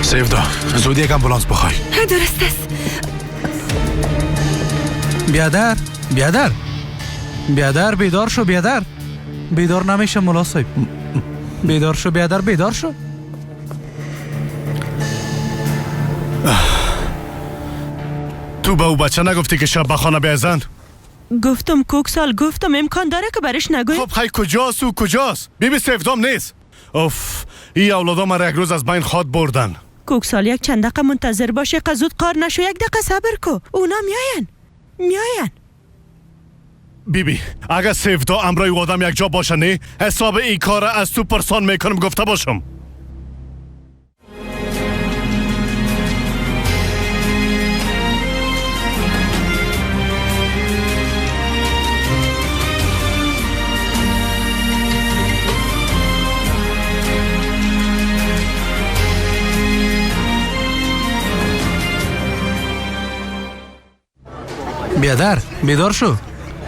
سیفدا زود یک امبولانس بخوای. درست است. بیادر، بیادر، بیادر، بیدار شو بیادر. بیدار نمیشه ملا صاحب. بیدار شو بیادر، بیدار شو. تو به او بچه نگفتی که شب به خانه بیزن؟ گفتم کوکسال، گفتم امکان داره که برش نگوی. خب خیلی کجاست او کجاست؟ بی بی سیفدام نیست. اوف، این اولادا مرا یک روز از بین خواد بردن. کوکسال یک چند دقیقه منتظر باشه، زود قار نشو، یک دقیقه صبر کو، اونا میاین میاین. بی بی اگه سیفدا امرای آدم یک جا باشه نه، حساب این کار از تو پرسان میکنم، گفته باشم. بیادر بیدار شو،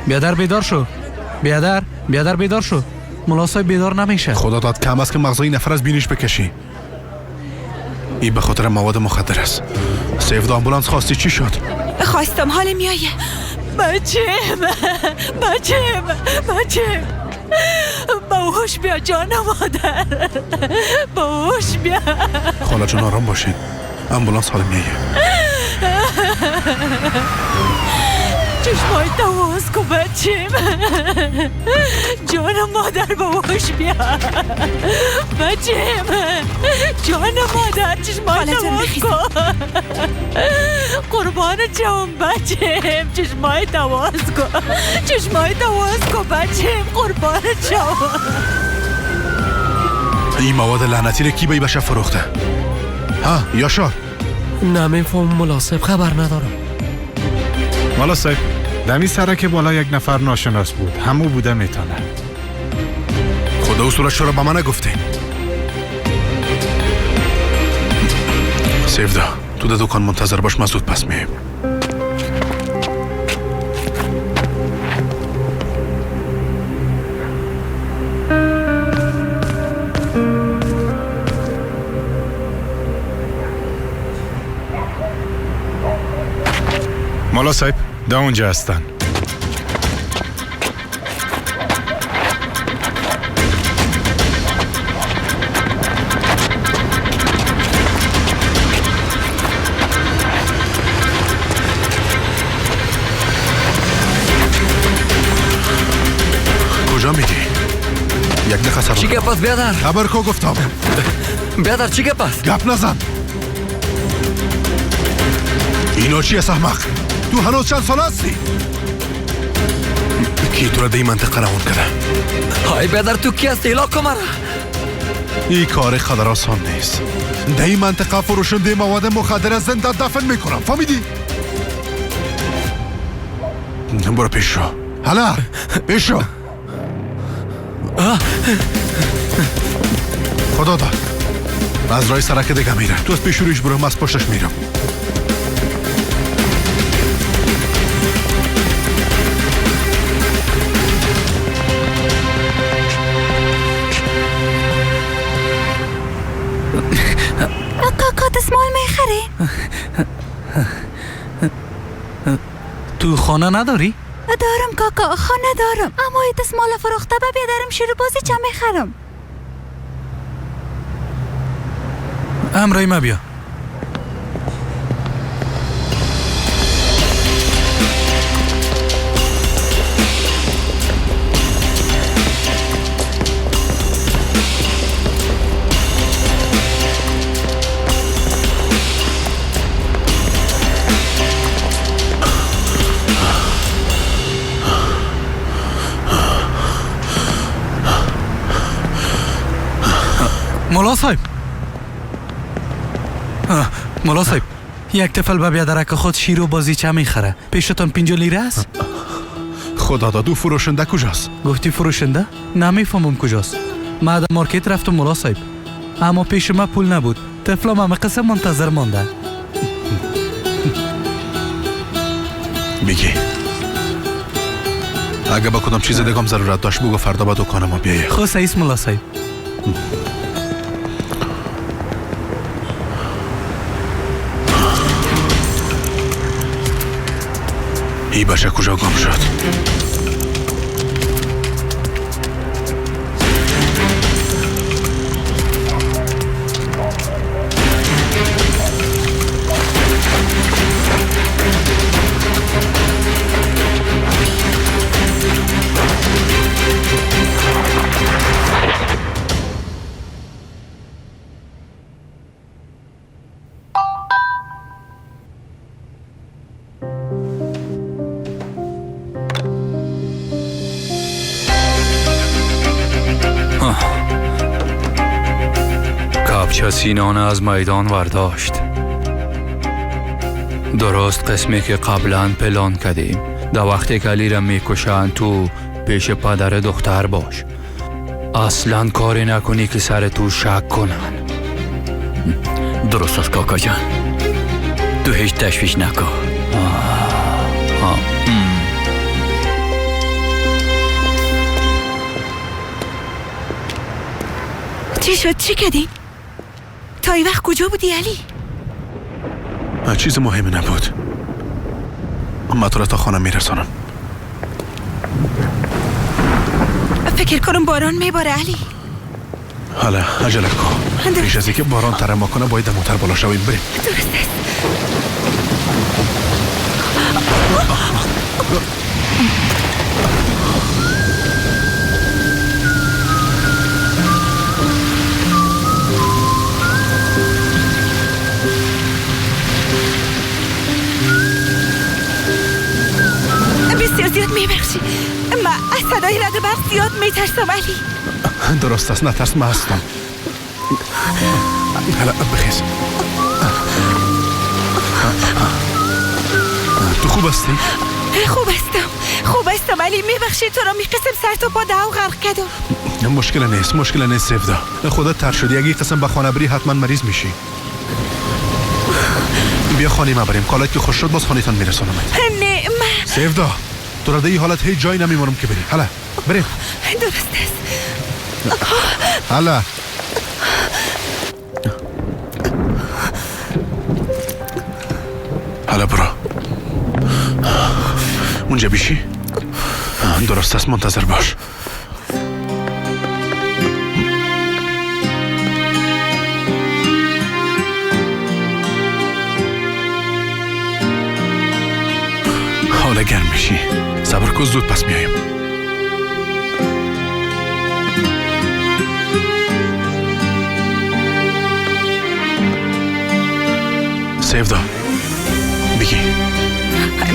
بیادر بیدار شو، بیادر بیادر بیدار شو. ملا صاحب بیدار نمیشه. خدا داد کم است که مغزای نفر از بینش بکشی. این به خاطر مواد مخدر است. سیفدا آمبولانس خواستی چی شد؟ خواستم، حال میایه. بچم بچم بچم، باهوش بیا جان مادر، باهوش بیا. خاله جان آرام باشین، آمبولانس حال میایه. چشمای تواز کو بچیم، جان مادر باهوش بیا بچیم، جان مادر چشمای تواز کو، قربان جان بچیم، چشمای تواز کو، چشمای تواز کو بچیم، قربان جان. این مواد لعنتی رو کی به بشه فروخته؟ ها یاشار؟ نمیفهم ملا صاحب، خبر ندارم. ملا صاحب دمی سرک بالا یک نفر ناشناس بود، همو بوده میتونه. خدا اصولش را به من نگفته. سیفدا تو در دکان منتظر باش، من زود پس میایم. ملا صاحب در اونجا هستن. کجا میری؟ یک دقیقه صبر. چی گپ است بیادر؟ خبر کو گفتم. بیادر چی گپ است؟ گپ نزن. اینا چیه احمق؟ تو هنوز چند سال هستی؟ کی تو را در این منطقه روان کرده؟ های بیادر تو کی هستی؟ الا کن مرا. این کار قدر آسان نیست. در این منطقه فروشنده مواد مخدر زنده دفن میکنم، فهمیدی؟ برو پیش شو. حالا پیش شو. خدا داد از راه سرک دیگه میره، تو از پیش رویش برو، من از پشتش میرم. کاکا دستمال میخری؟ تو خانه نداری؟ دارم کاکا، خانه دارم، اما ای دستمال فروخته به بیادرم شیر بازی چه میخرم. امرای ما بیا. ملا صاحب، ملا صاحب، یک طفل به بیادرک خود شیر و بازیچه میخره، پیشتان 50 لیره است؟ خدا داد او فروشنده کجاست؟ گفتی فروشنده؟ نمیفهمم کجاست. من در مارکت رفتم ملا صاحب، اما پیش ما پول نبود. طفلم همه قسم منتظر مانده. بگی اگه با کدام چیز دیگه ضرورت داشت بگو فردا به دکان ما بیایه. خب صحیح ملا صاحب. ای بچه کجا گم شد؟ سینان از میدان ورداشت. درست قسمی که قبلا پلان کردیم. در وقتی که علی را میکشند تو پیش پدر دختر باش. اصلا کاری نکنی که سر تو شک کنن. درست است کاکا جان، تو هیچ تشویش نکن. چی شد؟ چی کردین؟ تا ای وقت کجا بودی علی؟ چیز مهمی نبود. من تو را تا خانه میرسانم. فکر کنم باران میباره علی. حالا عجله کن. پیش از اینکه باران تر ما کنه باید موتر بالا شویم. بریم. درست است. بسیار زیاد میبخشی. من از صدای رد برق زیاد میترسم علی. درست است، نترس، من هستم. حالا بخیز. تو خوب هستی؟ خوب هستم، خوب هستم علی. میبخشی تو را میقسم سر تا پا دعو غرق کردم. مشکل نیست، مشکل نیست سفدا. خودت تر شدی. اگه قسم به خانه بری حتما مریض میشی. بیا خانه ما بریم. کالت که خوش شد باز خانه تان میرسانم. نه من سفدا تو را در این حالت هیچ جایی نمیمونم که بری. حالا بریم. درست است. حالا حالا برو اونجا بیشی. درست است، منتظر باش. حالا گرم میشی. صبر کن، زود پس میایم. سیفدا بگی.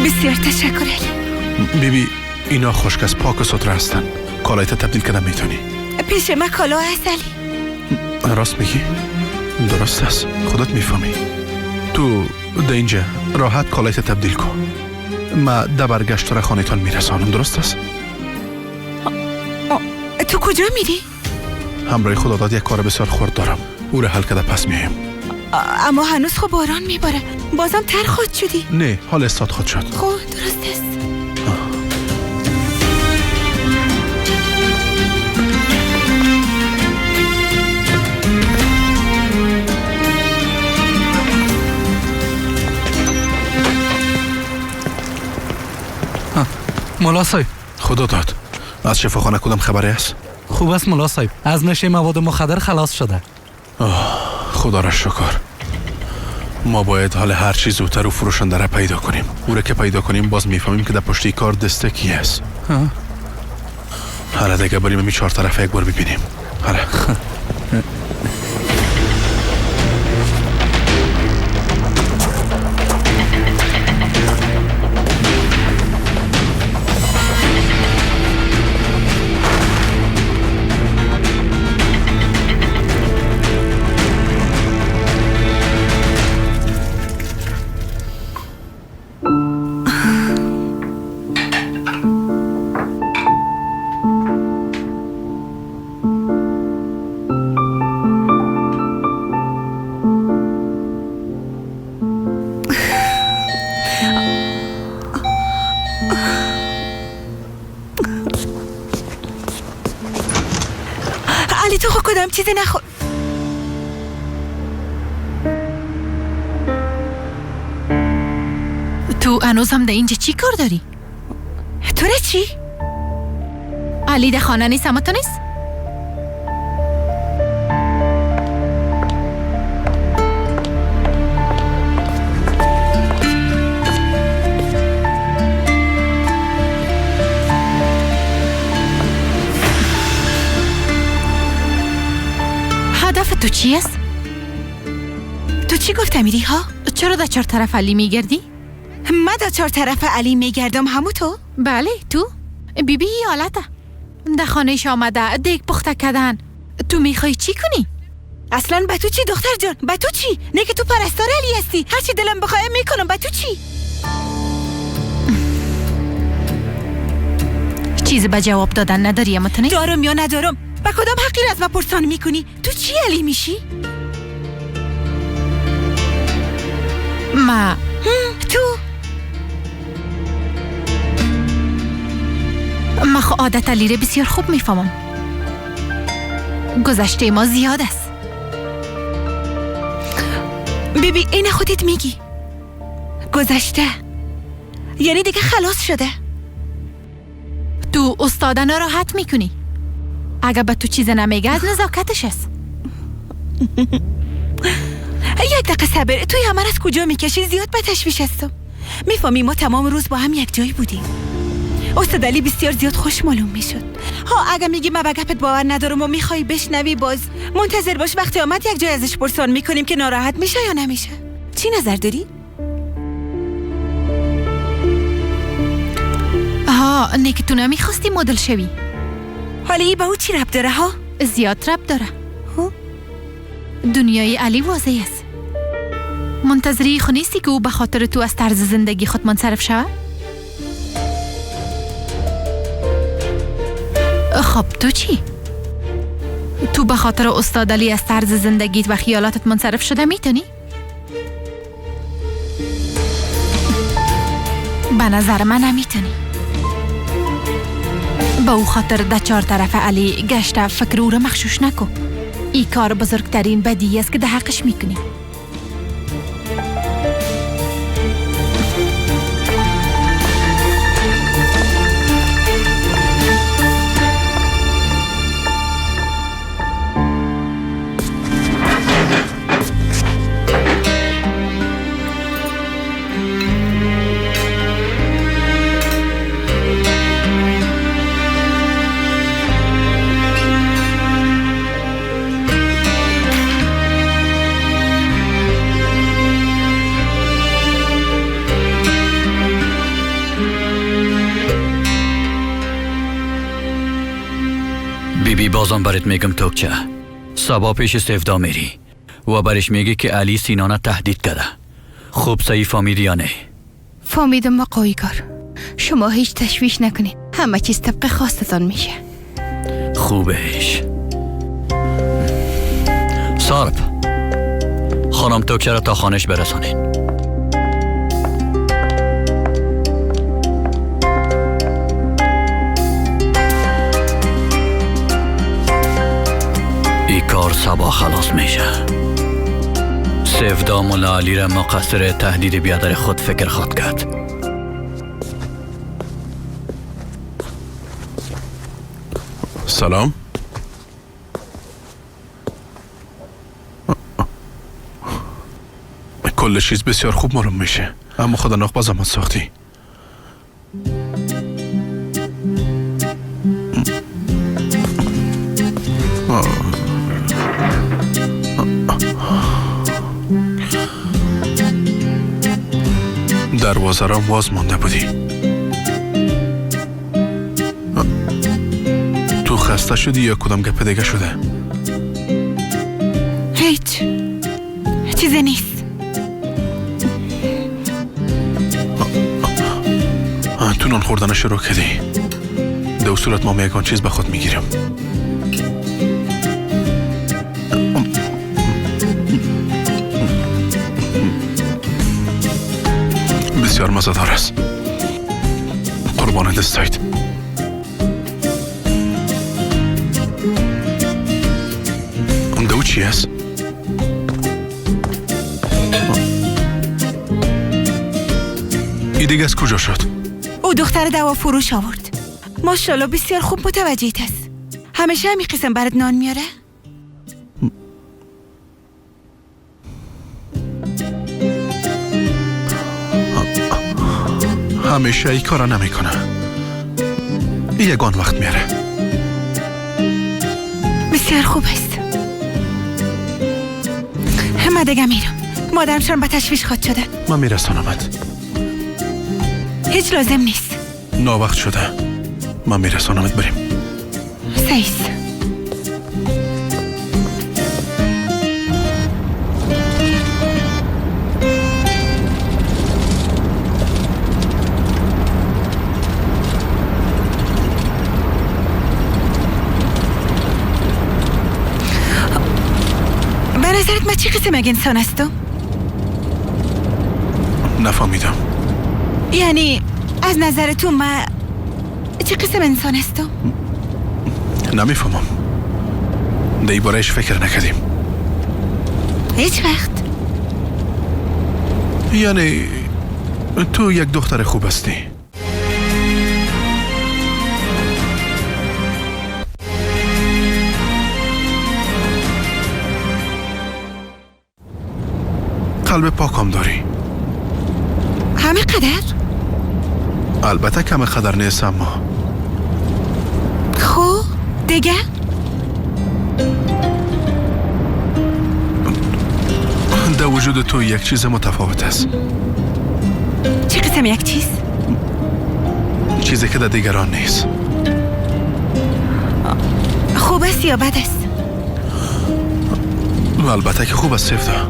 بسیار تشکر علی. بیبی اینا خشک از پاک و ستره هستن. کالایت تبدیل کردن میتونی. پیش ما کالا هست علی. راست میگی؟ درست است، خودت میفهمی. تو در اینجا راحت کالایت تبدیل کن. ما در برگشت را خانه‌تان میرسانم. درست است؟ تو کجا میری؟ همراه خداداد یک کار بسیار خرد دارم. او را حل کرده پس میایم. اما هنوز خب باران میباره. بازم تر خود شدی. نه، حال استاد خود شد. خب درست است. ملا صاحب. خدا داد. از شفاخانه کدام خبری است؟ خوب است ملا صاحب. از نشه مواد مخدر خلاص شده. خدا را شکر. ما باید حال هر چیز زودتر و فروشنده را پیدا کنیم. او را که پیدا کنیم باز میفهمیم که در پشت کار دست کی است. حالا دیگه بریم می چهار طرف یک بار ببینیم. حالا علی تو خود کدام چیزی نخور. تو هنوز هم در اینجا چی کار داری؟ تو را چی؟ علی در خانه نیست اما تو نیست؟ هدف تو چی است؟ تو چی گفت امیری ها؟ چرا در چهار طرف علی میگردی؟ من در چهار طرف علی میگردم همو تو؟ بله تو بی بی حالته در خانهش آمده دیگ پخته کردن. تو میخوای چی کنی؟ اصلا به تو چی دختر جان؟ به تو چی؟ نه که تو پرستار علی هستی، هرچی دلم بخواه میکنم. به تو چی؟ چیزی به جواب دادن نداری اما تو نیست؟ دارم یا ندارم؟ به کدام حقی را از من پرسان میکنی؟ تو چی علی میشی؟ ما تو ما خو عادت علی را بسیار خوب میفهمم. گذشته ما زیاد است. بیبی این خودت میگی گذشته یعنی دیگه خلاص شده. تو استاد ناراحت میکنی. اگه به تو چیز نمیگه از نزاکتش است. یک دقیقه صبر، توی همه از کجا میکشی؟ زیاد به تشویش هستم. میفهمی ما تمام روز با هم یک جایی بودیم. استاد علی بسیار زیاد خوش معلوم میشد. ها اگه میگی من به گپت باور ندارم و میخوای بشنوی باز منتظر باش وقتی آمد یک جای ازش پرسان میکنیم که ناراحت میشه یا نمیشه. چی نظر داری؟ آها نه که تو نمیخواستی مدل شوی. حالا ای به او چی رب داره ها؟ زیاد رب داره. دنیای علی واضح است. منتظری خو نیستی که او به خاطر تو از طرز زندگی خود منصرف شود؟ خب تو چی؟ تو به خاطر استاد علی از طرز زندگیت و خیالاتت منصرف شده میتونی؟ به نظر من نمیتونی. به او خاطر در چهار طرف علی گشته فکر او را مغشوش نکن. ای کار بزرگترین بدی است که در حقش میکنی. بیبی بازم برات میگم توکچه صبا پیش سفدا میری و برش میگی که علی سینانه تهدید کرده. خوب صحیح فهمیدی یا نه؟ فهمیدم آقای کار. شما هیچ تشویش نکنید، همه چیز طبق خواستتان میشه. خوبش سارپ خانم توکچه را تا خانش برسانین. ای کار صبا خلاص میشه. سفدا مولا علی را مقصر تهدید بیادر خود فکر خواد کرد. سلام. کل چیز بسیار خوب معلوم میشه، اما خدا نخ باز زمان ساختی. دروازه را باز مانده بودی. تو خسته شدی یا کدام گپ دیگه شده؟ هیچ چیزی نیست. تو نان خوردن شروع کردی. در صورت ما یکان چیز به خود میگیرم. بسیار مزه‌دار است. قربان دستایت. دو چی است؟ ای دیگه از کجا شد؟ او او دختر دوا فروش آورد. ماشاءالله بسیار خوب متوجهت است. همیشه همی قسم برات نان میاره؟ همیشه ای کارا نمیکنه. یگان وقت میاره. بسیار خوب است. من دیگه میرم. مادرم شان به تشویش خواد شده. من میرسانمت. هیچ لازم نیست. ناوقت شده. من میرسانمت، بریم. سیس. به نظرت من چه قسم یک انسان هستم؟ نفهمیدم. یعنی از نظر تو من چه قسم انسان هستم؟ نمیفهمم. در بارهش فکر نکردیم هیچ وقت. یعنی تو یک دختر خوب هستی. قلب پاکم داری. همه قدر؟ البته کم قدر نیست، اما خب دیگه؟ در وجود تو یک چیز متفاوت است. چه قسم یک چیز؟ چیزی که در دیگران نیست. خوب است یا بد است؟ البته که خوب است سفدا.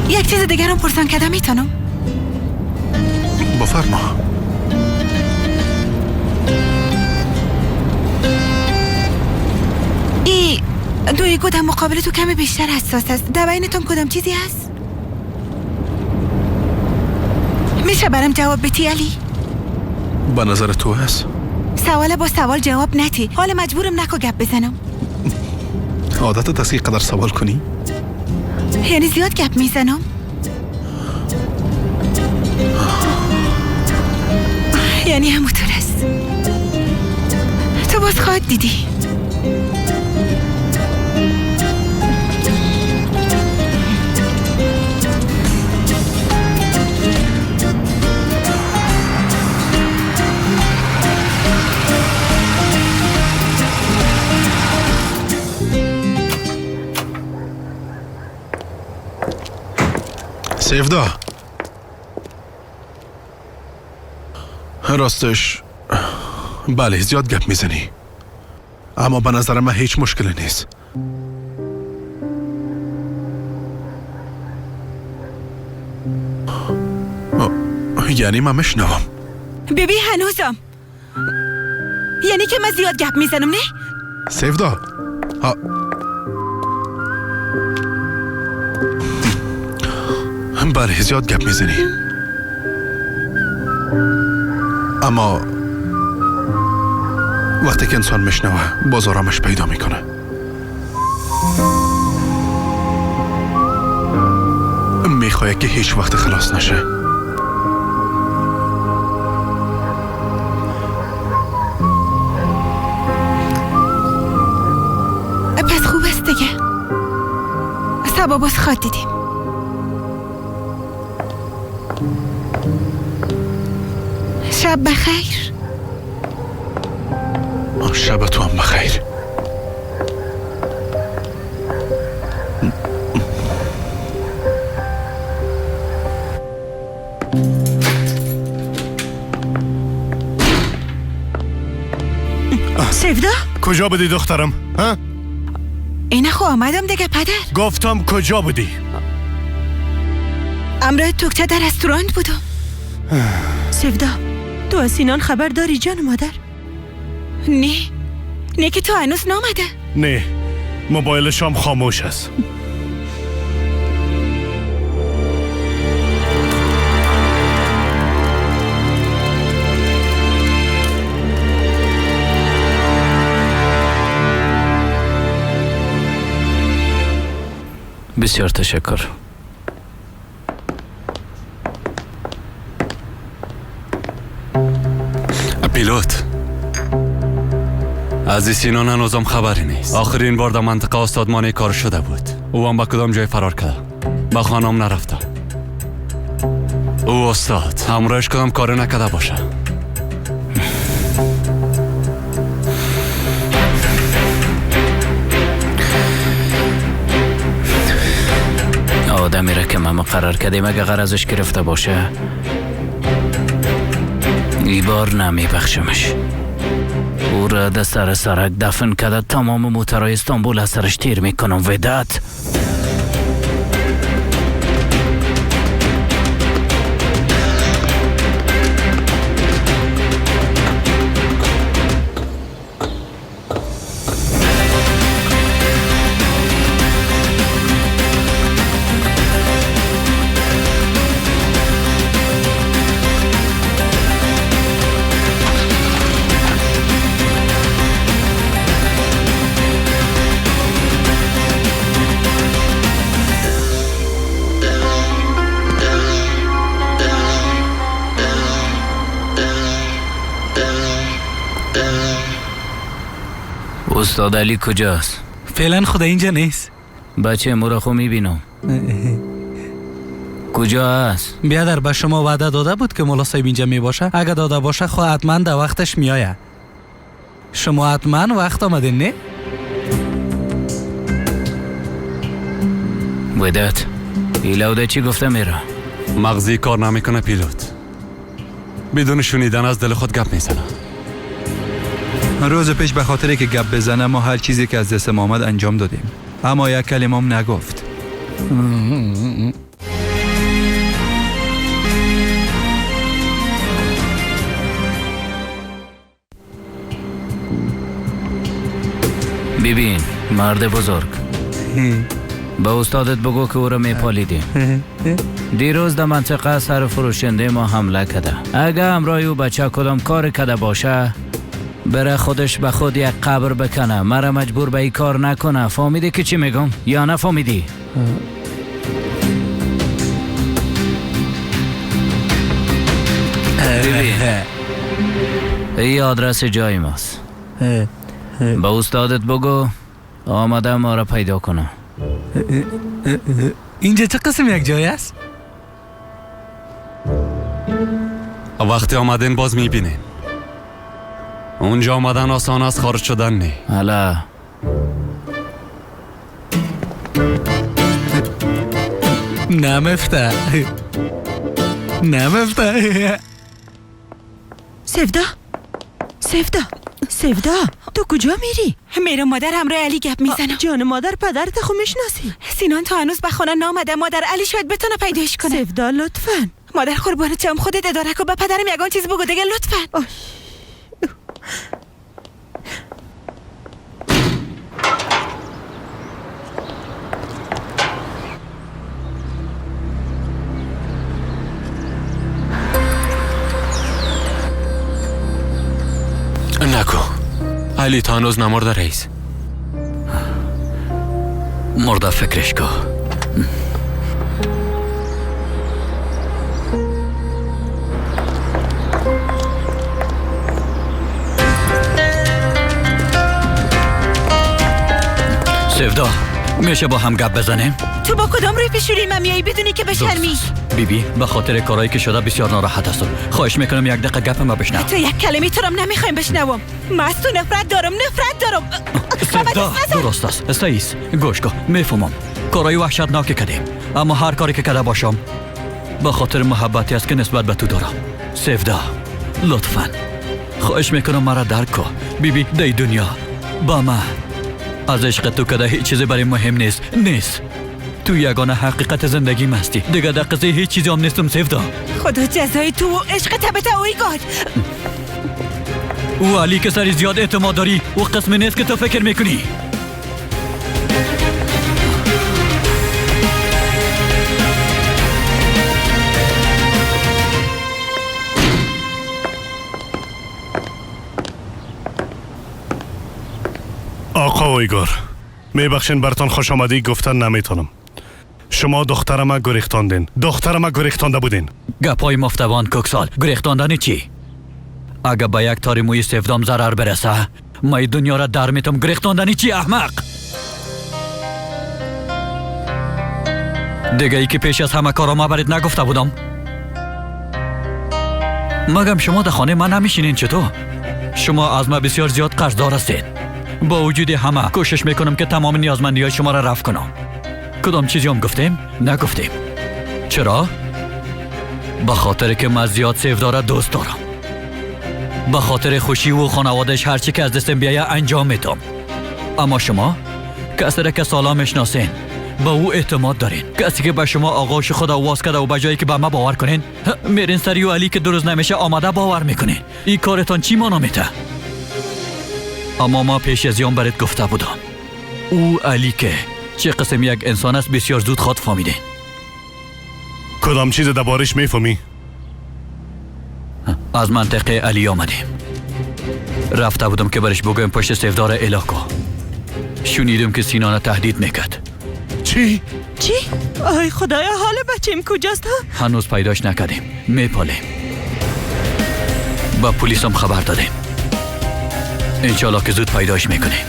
یک چیز دیگر هم پرسان کردم میتونم؟ بفرما. ای دوی گودم مقابل تو کمی بیشتر حساس است. در بینتون کدام چیزی هست؟ میشه برام جواب بدی علی؟ به نظر تو هست؟ سوال با سوال جواب ندی. حال مجبورم نکو گپ بزنم. عادتت است که قدر سوال کنی؟ یعنی زیاد گپ میزنم؟ یعنی همونطور است. تو باز خواهد دیدی. سیفدا، راستش بله زیاد گپ میزنی، اما به نظر من هیچ مشکلی نیست. یعنی من میشنوم. ببین هنوزم یعنی که من زیاد گپ میزنم نه؟ سیفدا، بله زیاد گپ میزنی، اما وقتی که انسان میشنوه باز آرامش پیدا میکنه. میخواد که هیچ وقت خلاص نشه. پس خوب است دیگه. سبا باز خواد دیدیم. شب بخیر. شب تو هم بخیر. سیفدا؟ کجا بودی دخترم؟ ها؟ اینه خو آمدم دیگه پدر. گفتم کجا بودی؟ امرای توکچه در رستوران بودم. سیفدا تو از سینان خبر داری جان مادر؟ نه نه که تو هنوز نامده. نه موبایلش هم خاموش است. بسیار تشکر. از سینان هنوزم خبری نیست. آخرین بار در منطقه استاد مانع کار شده بود. او هم به کدام جای فرار کرده. به خانم نرفته. او استاد همراهش کدام کار نکرده باشه. آدمی را که ما مقرر کردیم اگه غرضش گرفته باشه ای بار نمیبخشمش. او را در سر سرک دفن کرده تمام موترهای استانبول از سرش تیر میکنم. وداد استاد علی کجاست؟ فعلا خدا اینجا نیست. بچه مو را خو میبینم. کجا است؟ بیادر به شما وعده داده بود که مولا صاحب اینجا میباشه. اگه داده باشه خو حتما در وقتش میآید. شما حتما وقت آمدین نه؟ وداد ایلاوده چی گفته میره؟ مغزی کار نمیکنه پیلوت. بدون شنیدن از دل خود گپ میزنه. روز پیش به خاطر که گپ بزنه ما هر چیزی که از دست ما آمد انجام دادیم، اما یک کلمه هم نگفت. ببین مرد بزرگ، به استادت بگو که او را میپالیدیم. دیروز در منطقه سر فروشنده ما حمله کرده. اگه همراه او بچه کدام کار کرده باشه بره خودش به خود یک قبر بکنه. مرا مجبور به این کار نکنه. فهمیدی که چی میگم یا نفهمیدی؟ ببین این آدرس جای ماست. به استادت بگو آمده ما را پیدا کنه. اینجا چه قسم یک جای است؟ وقتی آمدین باز میبینین. اونجا آمدن آسان از خارج شدن نی. حالا نمفته نمفته. سفدا سفدا سفدا تو کجا میری؟ میرم مادر همراه علی گپ میزنم. جان مادر پدرت خو میشناسی. سینان تا هنوز به خانه نامده. مادر علی شاید بتونه پیداش کنه. سفدا لطفاً. مادر قربانت شم، خودت اداره کن. به پدرم یگان چیز بگو دیگه لطفاً. نکو علی تا هنوز نمرده رئیس. مرده فکرش کو. سفدا میشه با هم گپ بزنیم؟ تو با کدام روی پیشوری من میایی بدونی که بشرمی؟ بیبی به خاطر کارهایی که شده بسیار ناراحت هستم. خواهش میکنم یک دقیقه گپ ما بشنو. تو یک کلمه تو رم نمیخوایم بشنوم. من از تو نفرت دارم، نفرت دارم. سفدا درست است. سعیس گوش کن، میفهمم کارهای وحشتناکی کردیم، اما هر کاری که کرده باشم به خاطر محبتی است که نسبت به تو دارم. سفدا لطفا خواهش میکنم مرا درک کن. بیبی دی دنیا با من از عشق تو کده هیچ چیزی برای مهم نیست. نیست. تو یگانه حقیقت زندگی هستی. دیگه در قضیه هیچ چیزی هم نیستم سفدا. خدا جزای تو و عشق تبت اویگار. او علی که سری زیاد اعتماد داری او قسم نیست که تو فکر میکنی. آقا اویگار میبخشین برتان خوش آمدی گفتن نمیتونم. شما دخترم گریختاندین. دخترم گریختانده بودین. گپای مفتوان کوکسال. گریختاندن چی؟ اگه به یک تاری موی سفدام ضرر برسه ما دنیا را در میتم. گریختاندنی چی احمق؟ دیگه ای که پیش از همه کارا ما برات نگفته بودم. مگم شما در خانه من نمیشینین چطور؟ شما از ما بسیار زیاد قرضدار هستین. با وجود همه کوشش میکنم که تمام نیازمندی های شما را رفع کنم. کدام چیزی هم گفتیم؟ نگفتیم. چرا؟ به خاطر که من زیاد سیفدا دوست دارم. به خاطر خوشی و خانوادش هرچی که از دستم بیایه انجام میدم. اما شما کسی را که سالا میشناسین، به او اعتماد دارین، کسی که به شما آغوش خدا واز کرده و به جایی که به ما باور کنین میرین سری و علی که درست نمیشه آماده باور میکنین. این کارتان چی مانا میته؟ اما ما پیش از یان برات گفته بودم او علی که چه قسم یک انسان است بسیار زود خواد فهمیدین. کدام چیز دربارش میفهمی؟ از منطقه علی آمدیم. رفته بودم که برش بگویم پشت سیفدار الاکو. شنیدم که سینانه تهدید میکرد. چی؟ چی؟ آی خدایا، حال بچیم کجاست؟ هنوز پیداش نکردیم. میپالیم. با پلیس هم خبر دادیم. انشالله که زود پیداش میکنیم.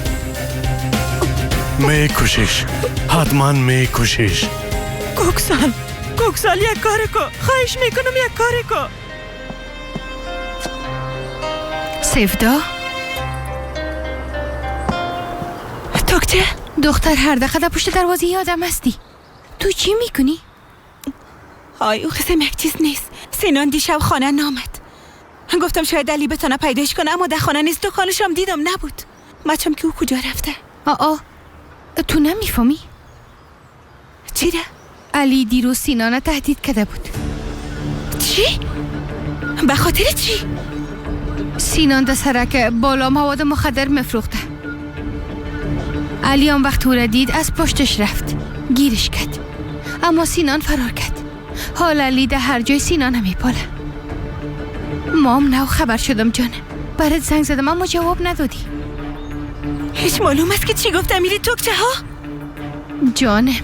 میکشش، حتما میکشش. کوکسال، کوکسال یک کار کو، خواهش میکنم یک کار کو. سیفدا توکچه دختر هر دقیقه در پشت دروازه یادم هستی. تو چی میکنی؟ آی او قسم یک چیز نیست. سینان دیشب خانه نامد. گفتم شاید علی بتانه پیداش کنه، اما در خانه نیست. دکانش هم دیدم نبود. بچم که او کجا رفته؟ آ تو نمیفهمی؟ چی را؟ علی دیروز سینانه تهدید کرده بود. چی؟ به خاطر چی؟ سینان در سرک بالا مواد مخدر مفروخته. علی آن وقت او را دید از پشتش رفت گیرش کرد، اما سینان فرار کرد. حال علی در هر جای سینان میپاله. مام نو خبر شدم جانم، برات زنگ زدم اما جواب ندادی. هیچ معلوم است که چی گفت امیری توکچه ها؟ جانم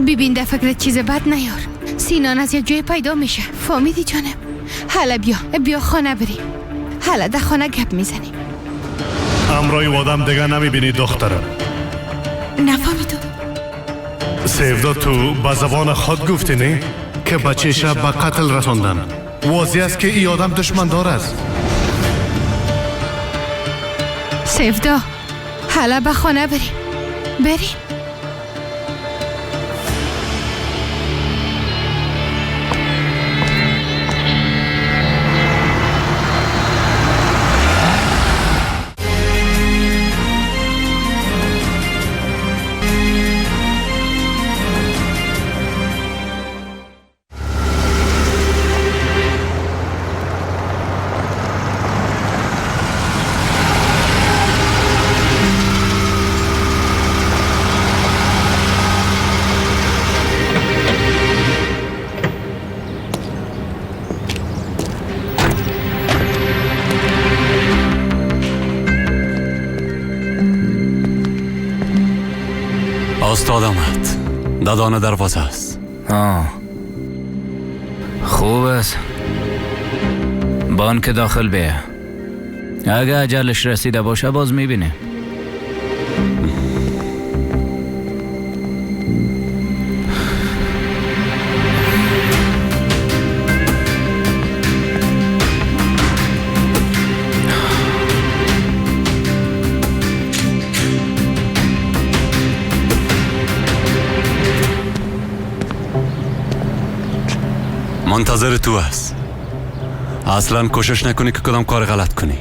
ببین در فکرت چیز بد نیار. سینان از یک جای پیدا میشه. فهمیدی جانم؟ حالا بیا خانه بریم. حالا در خانه گپ میزنیم. امرای آدم دیگه نمیبینی دخترم. نفهمیدم. سیفدا تو با زبان خود گفتی نه که بچه‌ش به قتل رساندن. واضح است که این آدم دشمن دار است. سیفدا حالا به خانه بریم. بریم. استاد آمد. دادان دروازه است. خوب است. بانک داخل بیا. اگه عجلش رسیده باشه باز میبینه. منتظر تو است. اصلا کوشش نکنی که کدام کار غلط کنی.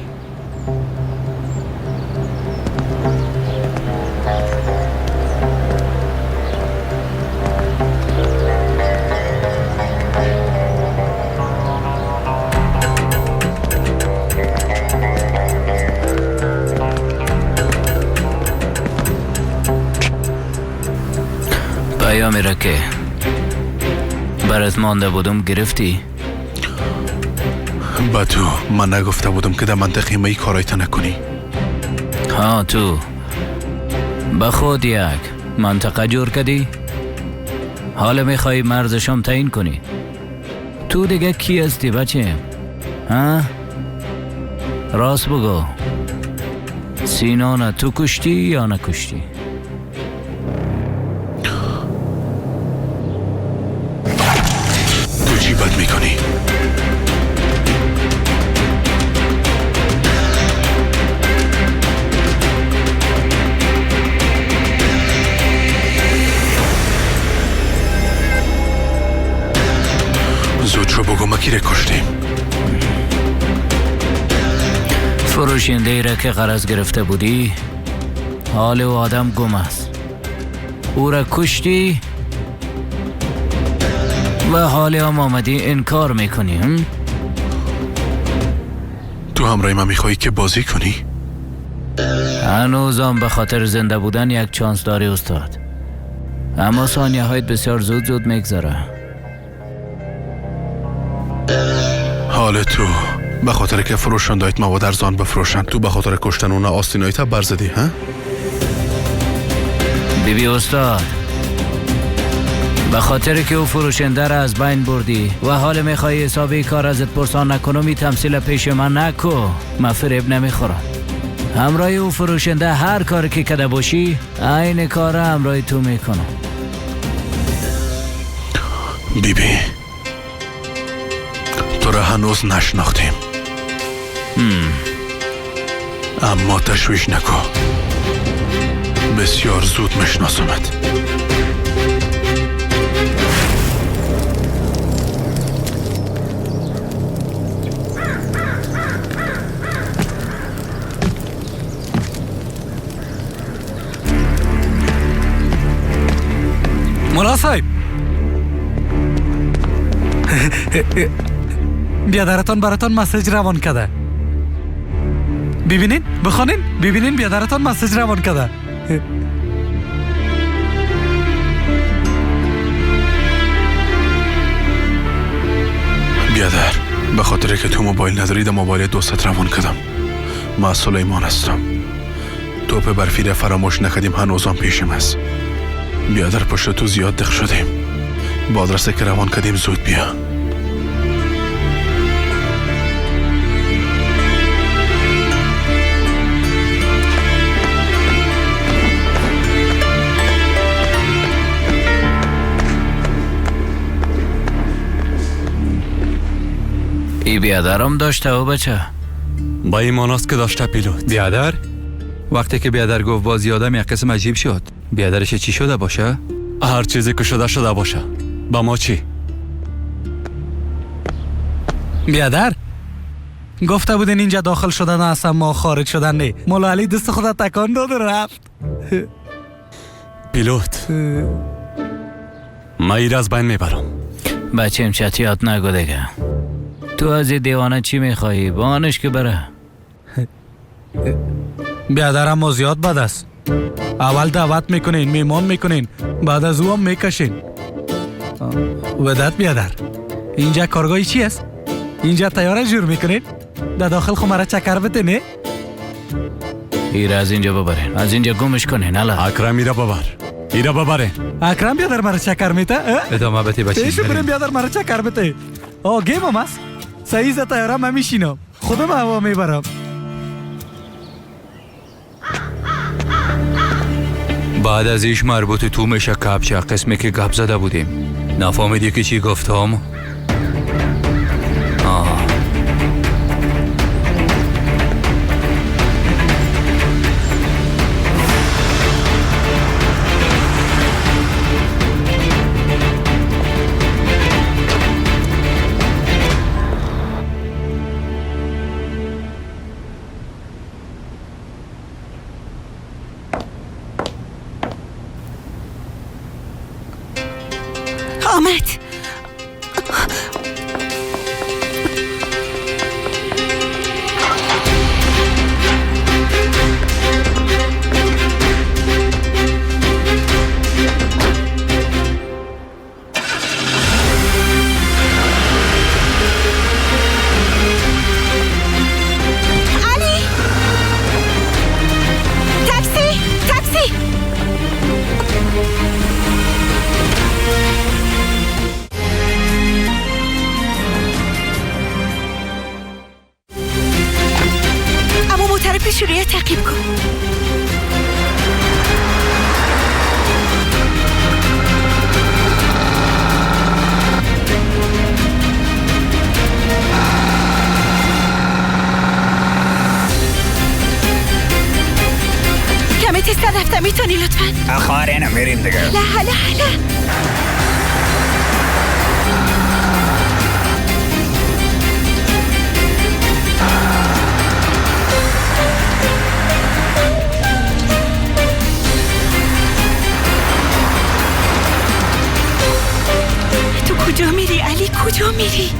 پیامی را که برات مانده بودم گرفتی؟ با تو من نگفته بودم که در منطقه می کارایت نکنی. ها تو به خود یک منطقه جور کردی؟ حالا میخوای مرزشم تعیین کنی؟ تو دیگه کی هستی بچه؟ ها؟ راست بگو، سینانا تو کشتی یا نکشتی؟ تو چی بد میکنی؟ زود شو بگو ما کی را کشتیم؟ فروشنده ای را که قرض گرفته بودی حال او آدم گم است. او را کشتی و حال هم آمدی انکار میکنی. تو همراه من میخوایی که بازی کنی؟ هنوز هم به خاطر زنده بودن یک چانس داری استاد، اما ثانیه هایت بسیار زود زود میگذره. حال تو به خاطر که فروشندایت مواد ارزان بفروشند، تو به خاطر کشتن اونا آستینایت برزدی ها؟ بیبی استاد، به خاطر که او فروشنده را از بین بردی و حال میخوای حسابی کار ازت پرسان نکنم، این تمثیل پیش من نکو، من فریب نمیخورم. همراه او فروشنده هر کاری که کده باشی عین کار همراه تو میکنم. بیبی تو را هنوز نشناختیم، اما تشویش نکو، بسیار زود میشناسمت. مولا صاحب، بیادرتان براتان مسیج روان کرده. ببینین، بخوانین، ببینین بیادرتان مسیج روان کرده. بیادر، به خاطر که تو موبایل نداری در موبایل دوستت روان کردم. من سلیمان هستم. توپ برفی را فراموش نکردیم، هنوزم پیشم است. بیادر پشت تو زیاد دق شدیم. با آدرس که روان کردیم زود بیا. ای بیادرم داشته او بچه با ایمان است که داشته پیلوت. بیادر؟ وقتی که بیادر گفت بازی آدم یک قسم عجیب شد. بیادرش چی شده باشه؟ هر چیزی که شده شده باشه، با ما چی؟ بیادر گفته بودین اینجا داخل شدن است اما خارج شدن نه. مولا علی دست خود تکان داد و رفت. پیلوت ما ایر از بین میبرم. بچیم چتیات نگو دیگه. تو از این دیوانه چی میخوایی؟ بانش که بره. بیادرم ما زیاد بد است. اول دعوت میکنین، میمان میکنین، بعد از او هم میکشین. ودت بیادر، اینجا کارگاهی چی است؟ اینجا تیاره جور میکنین؟ در داخل خمره چکر بده نه؟ ایره از اینجا ببرین، از اینجا گمش کنین. الا اکرم ایره ببر، ایره ببره. اکرم بیادر مرا چکر میته؟ ادامه بده بچه. پیش بریم بیادر مرا چکر بده. آه گیم هم است. سعیز تیاره من میشینم، خودم هوا میبرم. بعد از ایش مربوط تو میشه کپچه قسمی که گپ زده بودیم. نفهمیدی که چی گفتم؟ آه. آمد. علی، تاکسی، تاکسی. شروع تعقیب کن. کمی تستر رفتم، میتونی لطفا؟ خواهر اینم میریم دیگه. نه نه نه. تو کجا میری علی؟ کجا میری؟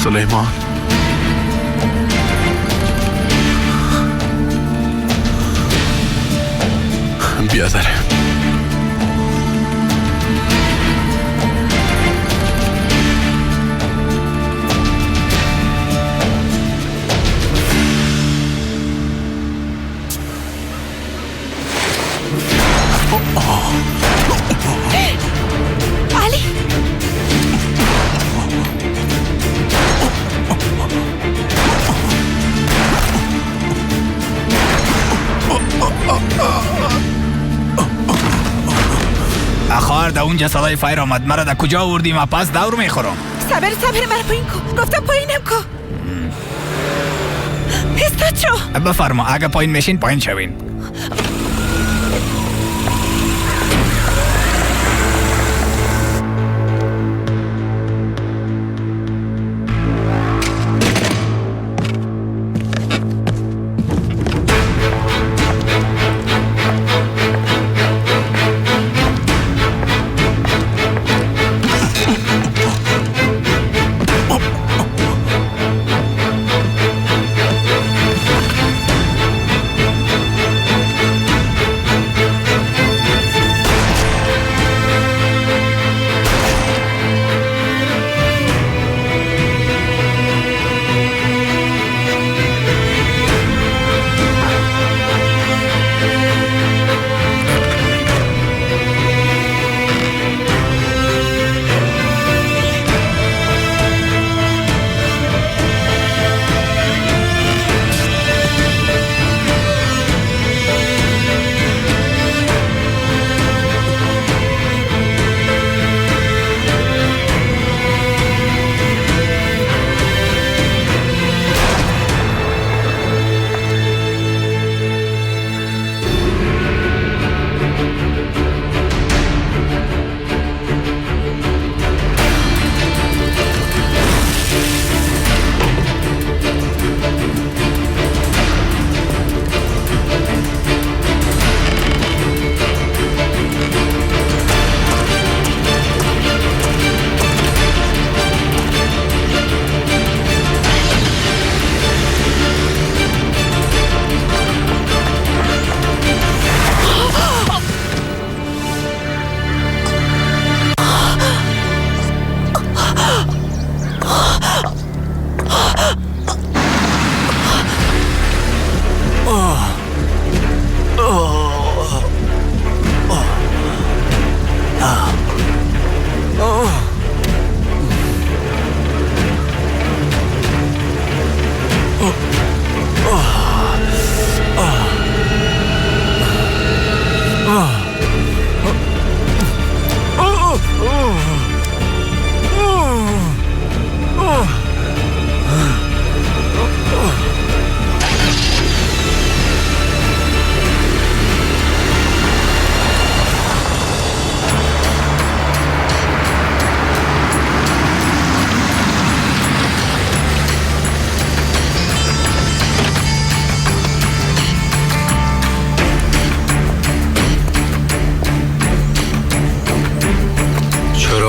سلیمان، بیادره. علی، خواهر در اونجا صدای فایر آمد. مرا در کجا آوردی؟ ما پس دور میخورم. صبر صبر، مرا پایین کو. گفتم پایینم کو. استاد شو. بفرما، اگه پایین میشین پایین شوین.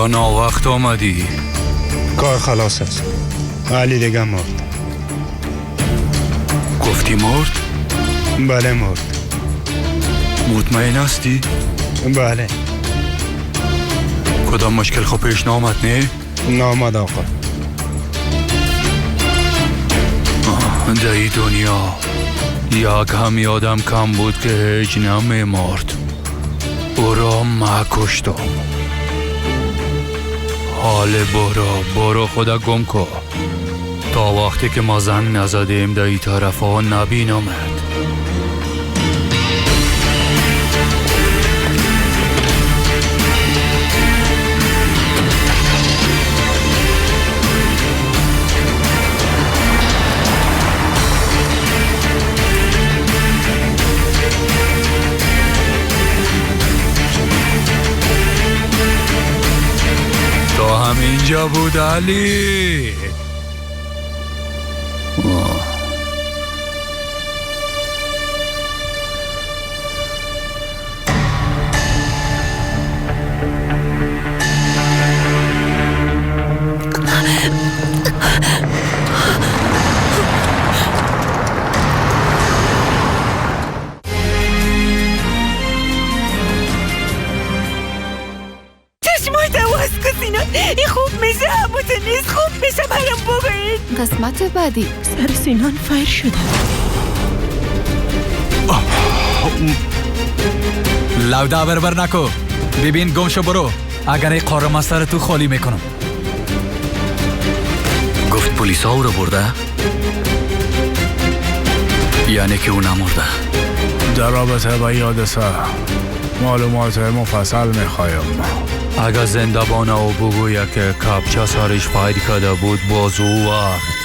ناوقت آمدی؟ کار خلاص است. علی دیگه مرد. گفتی مرد؟ بله مرد. مطمئن هستی؟ بله. کدام مشکل خب پیش نامد نه؟ نامد آقا. در این دنیا یک هم یادم کم بود که هیچ نمی مرد. او را مکشتم. حال برو خدا گم کن. تا وقتی که ما زنگ نزدیم در این طرف ها نبینمت. تا همینجا بود علی. قسمت بعدی. سر سینان فیر شده. لوده بربر نکو. ببین گم شو برو. اگر این قارم سر تو خالی میکنم. گفت پلیس ها او رو برده؟ یعنی که او نمرده. در رابطه با حادثه معلومات مفصل میخوایم. اگر زندبان او بگوید که کپچه سرش فاید کرده بود، باز او وقت